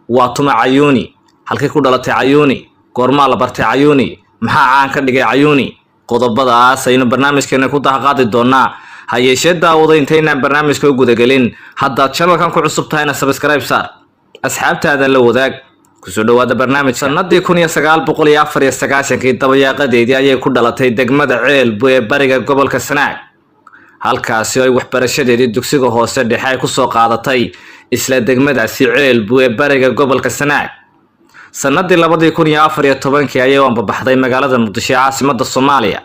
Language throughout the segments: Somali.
Waa tuma Cayuuni? Halkay ku dhalatay Cayuuni? Goormaa la bartay Cayuuni? Maxaa caan ka dhigay Cayuuni? Qodobadaas aynu barnaamijkeena ku dahaqaadi doonaa. Ha yeeshee, daawada, intaynaan barnaamijka u gudagelin, haddaad channelkan ku cusub tahayna subscribe saar, asxaabtaada la wadaag. Kusoo dhawaada barnaamij. Sanadii 1994-kii dabayaaqadeedii ayay ku dhalatay degmada Ceelbu ee bariga gobolka Sanaag, halkaasi oo ay waxbarashadeedii dugsiga hoose dhexe ay kusoo qaadatay isla degmadaasi Ceelbu ee bariga gobolka Sanaag. Sanadii 2014-kii ayay u ambabaxday magaalada Muqdisho ee caasimada Soomaaliya.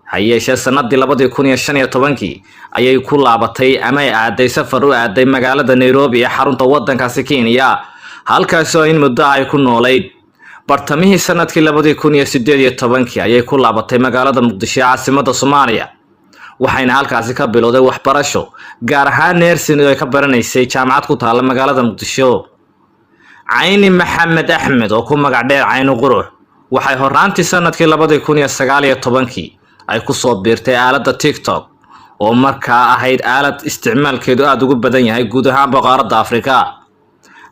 Ha yeeshee, sanadii 2015-kii ayay ku laabatay ama ay aaday, safar u aaday magaalada Nairobi ee xarunta wadankaasi Kenya, halkaasi oo in muddo ay ku noolayd. Bartamihii sanadkii 2018-kii ayay ku laabatay magaalada Muqdisho ee caasimada Soomaaliya, waxayna halkaasi ka bilowday waxbarasho, gaar ahaan nursing, oo ay ka baranaysay jaamacad ku taalla magaalada Muqdisho. Cayni Maxamed Axmed, oo ku magac dheer Cayni Qurux, waxay horaantii sanadkii 2019-kii ay kusoo biirtay aaladda TikTok, oo markaa ahayd aalad isticmaalkeedu aada ugu badan yahay guud ahaan qaaradda Afrika.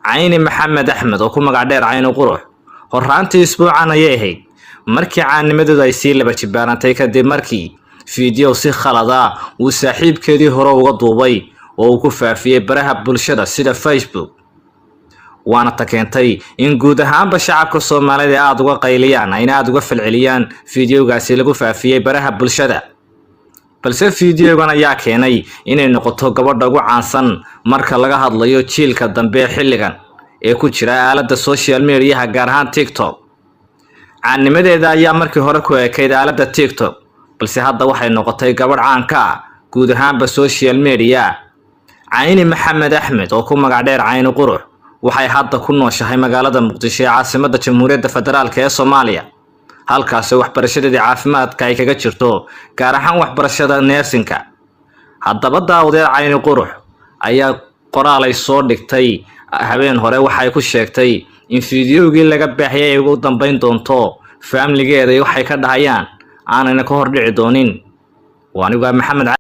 Cayni Maxamed Axmed, oo ku magac dheer Cayni Qurux, horaantii isbuucan ayay ahayd markii caanimadeedu ay sii laba jibaarantay, kadib markii fiideo si khalada uu saaxiibkeedii hore uga duubay oo uu ku faafiyey baraha bulshada sida Facebook, waana ta keentay in guud ahaanba shacabka Soomaalida aada uga qayliyaan, ayna aada uga falceliyaan fideogaasi lagu faafiyey baraha bulshada. Balse fideogan ayaa keenay inay noqoto gabadha ugu caansan marka laga hadlayo jiilka dambe ee xilligan ee ku jira aaladda social mediaha, gaar ahaan TikTok. Caannimadeeda ayaa markii hore ku ekayd aaladda TikTok, balse hadda waxay noqotay gabadh caan ka ah guud ahaanba social media. Cayni Maxamed Axmed, oo ku magac dheer Cayni Qurux, waxay hadda ku nooshahay magaalada Muqdisho ee caasimada Jamhuuriyadda Federaalka ee Soomaaliya, halkaasoo waxbarashadeedii caafimaadka ay kaga jirto, gaar ahaan waxbarashada nursingka. Haddaba daawadeed, Cayni Qurux ayaa qoraal ay soo dhigtay habeen hore waxay ku sheegtay in fideogii laga baaxiyay ay ugu dambeyn doonto faamiligeeda iyo waxay ka dhahayaan aanayna ka hor dhici doonin. Waa anigu Maxamed.